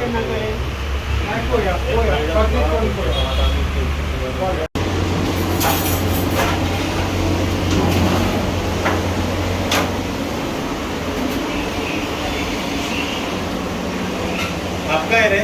ना कडेन. मागीर पळोवया पळोवया, कॉर्डिनेट करून पळोवया. आपका है रे?